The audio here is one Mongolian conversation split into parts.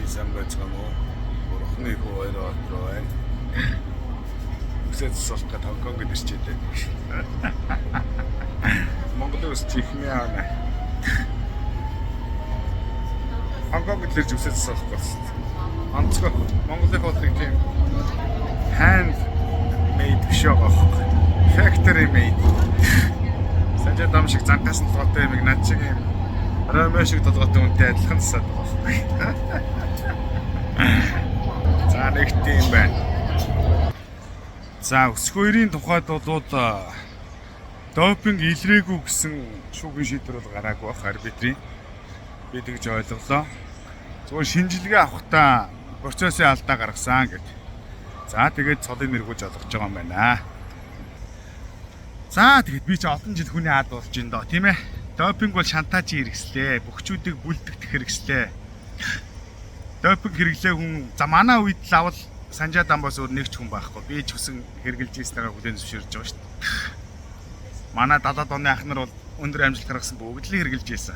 Сайн байцгаана уу? Бурхны хүү хоёр баатар байна. Үсээ засуулах гээд Хонконгод ирчээлээ. Монголын ус чихмээ аана. Хонконгод ирж үсээ засуулах болсон. Онцгой Монголын хоолыг тийм hand made биш байгаа байхгүй. Factory made. Санжаа дам шиг зангаас нь толгойтой юм над шиг юм Ромео шиг толгойтой хүнтэй адилхан засаад байгаа байхгүй. За нэг тийм байна. За өсгөөрийн тухайд бол допинг илрээгүй гэсэн шүүхийн шийдвэр бол гараагүй бах арбитрийн. Би тэгж ойлголоо. Зөвхөн шинжилгээ авахдаа процессын алдаа гаргасан гэд. За тэгээд цолыг нэргүүлж олгож байгаа юм байна. За тэгээд би чи олон жил хүний ад болж ин доо, тийм ээ. Допинг бол шантаажийн хэрэгслээ. Бөхчүүдийг бүлдэгдэх хэрэгслээ. Допинг хэрэглээ хүн за манай үед л авал Санжаа дамбаас өөр нэг ч хүн байхгүй. Би ч хүсэн хэрэглэж ийснийгээ хүлээн зөвшөөрж байгаа шүү дээ. Манай 70-ад оны ах нар бол өндөр амжилт гаргасан бүгд л хэрэглэж ийсэн.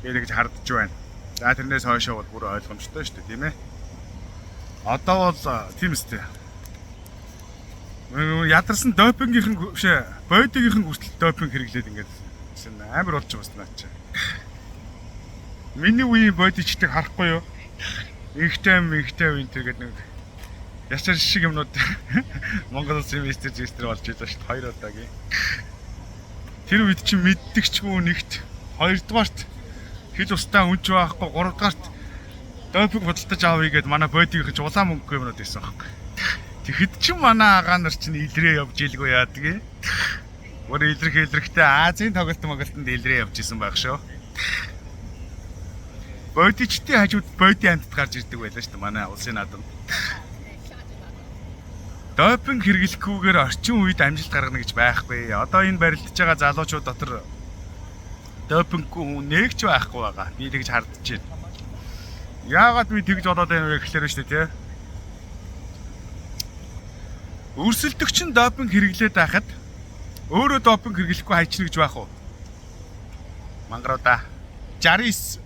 Би тэгж хардж байна. За тэрнээс хойшоо бол бүр ойлгомжтой шүү дээ, тийм ээ. Одоо бол тийм үстэй. Ядарсан допингийнхэн биш ээ, бодигийнхэн хүртэл допинг хэрэглээд ингээд амар болж байгаа юм наа чи. Миний үеийн бодичдаг харахгүй юу? Инхтэй инхтэй энэ төр гэдэг нэг ясар шиг юмнууд Монгол улсын мистер жистер болж байсан шүү дээ хоёр удаагийн. Тэр үед чинь мэддэгчгүй нэгт, хоёрдугаарт хил устаа үнч байхгүй, гуравдугаарт допинг худалдаж авъя гэд манай бодигийнхэн ч улаан мөнгөгүй юмнууд байсан байхгүй. Тэгэхэд чинь манай агаа нар чинь илрээ явж илгүй яадгийг. Бүр илрэх илрэхтэй Азийн тоглолт моголтонд илрээ явж исэн байх шүү. Бодичдын хажууд боди амьтад гарч ирдэг байлаа шүү дээ манай улсын наадам. Допинг хэрэглэхгүйгээр орчин үед амжилт гаргана гэж байхгүй. Одоо энэ барилдаж байгаа залуучууд дотор допинггүй хүн нэг ч байхгүй байгаа. Би тэгж хардж байна. Яагаад би тэгж бодоод байна вэ гэхээр шүү дээ, тий. Өрсөлдөгч нь допинг хэрэглээд байхад өөрөө допинг хэрэглэхгүй хайчна гэж байх уу? Мангаруудаа. 69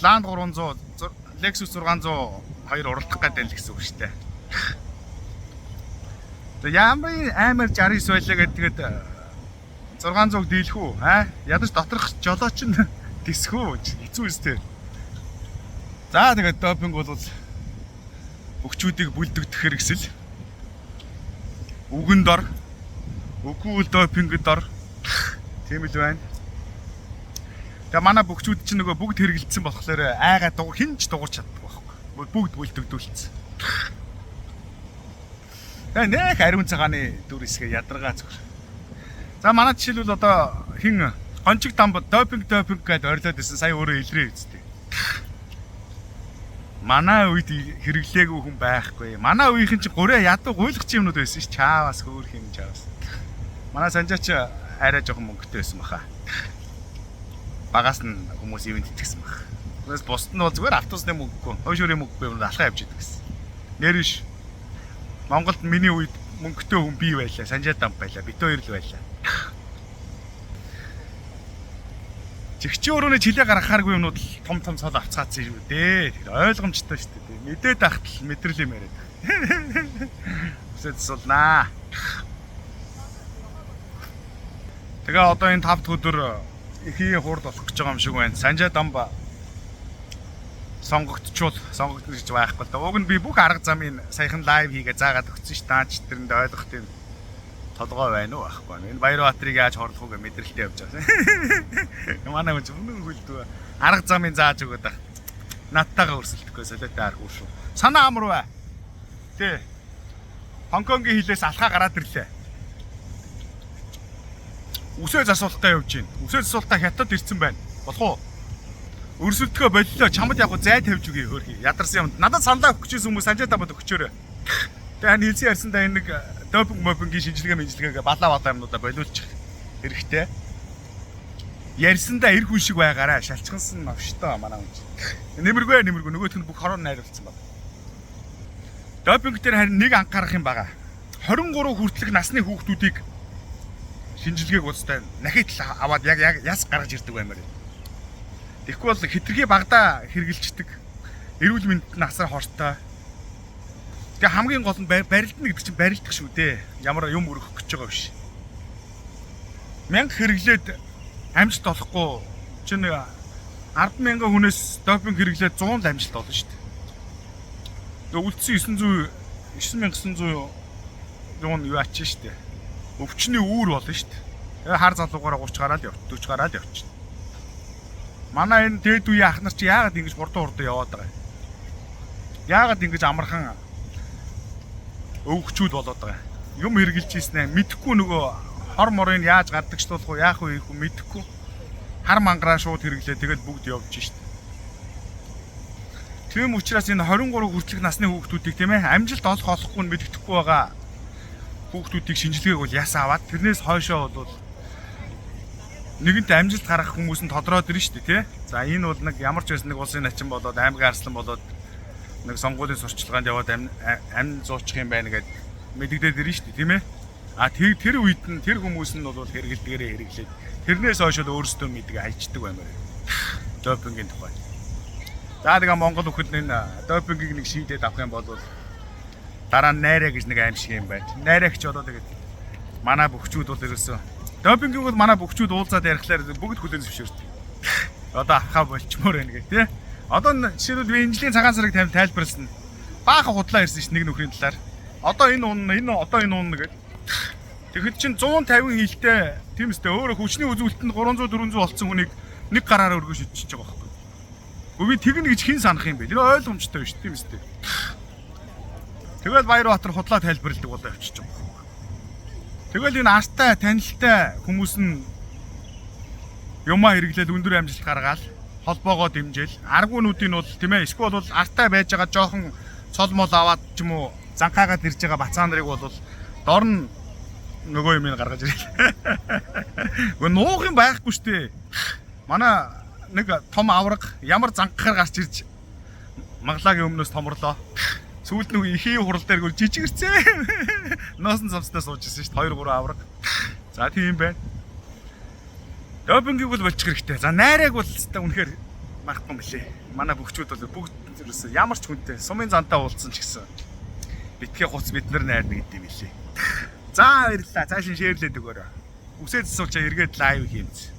Land 300, Lexus 602 уралдах гэдэг л гэсэн үг шүү дээ. За ямар амар 69 байлаа гэдгээд 600-г дийлэх үү? Аа? Ядаж доторх жолооч нь дисэх үү? Хэцүү үстэй. За тэгээд допинг бол бөхчүүдийг бүлдэгдэх хэрэгсэл. Үгэнд ор. Үгүй бол допингд ор. Тийм л байна. Тэгээ манай бөхчүүд чинь нөгөө бүгд хэрэгэлдсэн болохоор айгаа дуг хинч дуурч чаддаг байхгүй. Бүгд бүлдэгдүүлсэн. Тэгээ нэх ариун цагааны дүр хэсгээ ядаргаа зөвхөр. За манай жишээлбэл одоо хин гончиг дамб допинг допинг гэдээ орилоод исэн сая өөрөө илрээ үсттэй. Манай үед хэрэглээгүй хүн байхгүй. Манай үеийнхэн чинь гураа ядуу гуйлах юмнууд байсан ш. Чаавас хөөх юм чаавас. Манай санжаач арай жоохон мөнгөтэй байсан баха. Багаас нь хүмүүс ивент итгэсэн баг. Тэгээс бусд нь бол зүгээр автобусны мөнгөгүй, хойшуурын мөнгөгүй юм алхаа явж идэг гэсэн. Нэр биш. Монголд миний үед мөнгөтэй хүн бий байлаа, Санжаа дамп байлаа, бит хоёр л байлаа. Жигчийн өрөөний чилээ гаргахааргүй юмнууд л том том цол авцгаацсан шүү дээ. Тэр ойлгомжтой шүү дээ. Мэдээд ахтал мэдрэл юм яриад. Үсээ засуулнаа. Тэгээ одоо энэ 5 дахь өдөр эхийн хурд болох гэж байгаа юм шиг байна. Санжаа дамба сонгогдчвол сонгогдно гэж байхгүй л да. Уг нь би бүх арга замын саяхан live хийгээ заагаад өгсөн ш. Таач тэрэнд ойлгох тийм толгой байна уу байхгүй. Энэ Баярбаатрыг яаж хорлох уу гэ мэдрэлтэй явж байгаа. Манай хүн ч үнэн хөлдөө арга замын зааж өгöd байх. Надтайгаа өрсөлдөхгүй солиотой арга шүү. Санаа амар бай. Тэ. Хонконгийн хилээс алхаа гараад ирлээ. Үсээ засуултаа явж байна. Үсээ засуултаа хятад ирсэн байна. Болох уу? Өрсөлдөхөө боллоо. Чамд яг зай тавьж өгье хөөрхий. Ядарсан юм. Надад саналаа өгөх гэжсэн хүмүүс санжаа тамад өгчөөрэй. Тэгээ хань хэлсэн ярьсандаа энэ нэг допинг мопингийн шинжилгээ мэнжилгээгээ балаа балаа юмнуудаа болиулчих хэрэгтэй. Ярьсандаа эр хүн шиг байгаарай. Шалчгансан новштой манай хүн чинь. Нэмэргүй нэмэргүй нөгөөх нь бүх хороор найруулсан байна. Допинг дээр харин нэг анхаарах юм байгаа. 23 хүртэлх насны хүүхдүүдийг шинжилгээг уцтай нахит л аваад яг яг яс гаргаж ирдэг баймаар. Тэгэхгүй бол хитрхи багада хэрглэждэг. Эрүүл мэнд нь асар хортой. Тэгээ хамгийн гол нь барилдна гэдэг чинь барилдах шүү дээ. Ямар юм өргөх гэж байгаа биш. 1000 хэрэглээд амжилт олохгүй чинь 10,000 хүнээс допинг хэрэглээд 100 л амжилт олно шүү дээ. Тэгээ үлдсэн 900 9900 юу нь юу ачна шүү дээ. Өвчний үүр болно шүү дээ. Тэгээ хар залуугаараа 30 гараал явчих, 40 гараал явчихна. Манай энэ дээд үеийн ах нар чи яагаад ингэж хурдан хурдан яваад байгаа юм? Яагаад ингэж амархан өвгчүүд болоод байгаа юм? Юм хэрглэж ийснэ мэдэхгүй нөгөө хор морыг яаж гардагчлуулах уу, яах вэ хийх үү мэдэхгүй. Хар мангараа шууд хэрэглээ тэгэл бүгд явж шít. Тийм учраас энэ 23 хүртэлх насны хүүхдүүдийг тийм амжилт олох олохгүй нь мэддэхгүй байгаа хүүхдүүдийг шинжилгээг бол ясаа аваад тэрнээс хойшоо бол нэгэнт амжилт гаргах хүмүүс нь тодроод ирнэ шүү дээ тий. За энэ бол нэг ямар ч байсан нэг улсын начин болоод аймгийн арслан болоод нэг сонгуулийн сурчлаганд яваад ам зуучих юм байна гэд мэдэгдээд ирнэ шүү дээ тийм ээ. А тэр үед нь тэр хүмүүс нь бол хэрэгэлдгээрээ хэрэглээд тэрнээс хойш бол өөрсдөө мэдгээ хайчдаг баймаар. Допингийн тухай. За тэгээ Монгол бүхэд энэ допингийг нэг шийдээд авах юм бол дараа нь найраа гэж нэг аим шиг юм байна. Найраагч болоо тэгээд манай бөхчүүд бол ерөөсөө допингийг бол манай бөхчүүд уулзаад ярихлаар бүгд хүлээн зөвшөөрдөг. Одоо авахаа болчмоор байна гэх тий. Одоо жишээлбэл би энэ жилийн цагаан сарыг тайлбарласан. Баахан худлаа ирсэн ш нэг нөхрийн талаар. Одоо энэ унна, энэ одоо энэ унна гэд. Тэгэхэд чин 150 хилтэй тийм үстэй өөрөө хүчний үзүүлэлтэнд 300 400 болцсон хүнийг нэг гараараа өргөн шидчихэж байгаа байхгүй. Гэхдээ би тэгнэ гэж хэн санах юм бэ? Тэр ойлгомжтой биш тийм үстэй. Тэгэл Баярбаатар худлаа тайлбарладаг болоо явчихж байгаа байхгүй. Тэгэл энэ артай танилтай хүмүүс нь юмаа хэрэглээл өндөр амжилт гаргаал холбоогоо дэмжээл аргуунуудын бол тийм эсвэл бол артай байж байгаа жоохон цол мол аваад ч юм уу занхаагаад ирж байгаа бацаа нарыг бол дор нь нөгөө юм гаргаж ирэл. Гэхдээ нуух юм байхгүй шүү дээ. Манай нэг том авраг ямар занхахаар гарч ирж маглагийн өмнөөс томрлоо. Сүүлд нөгөө ихийн хурал дээр гүр жижигэрцээ. Ноосон цамцтай сууж ирсэн шүү дээ. 2 3 авраг. За тийм байна. Допингийг бол болчих хэрэгтэй. За найраг бол өстой үнэхээр марахгүй юм лээ. Манай бөхчүүд бол бүгд ерөөсөө ямар ч хүнтэй сумын зантаа уулзсан ч гэсэн битгий хуц бид нар найрна гэдэг юм лээ. За баярлалаа. Цааш нь share лээд өгөөрэй. Үсээ засуулчаа эргээд live хиймц.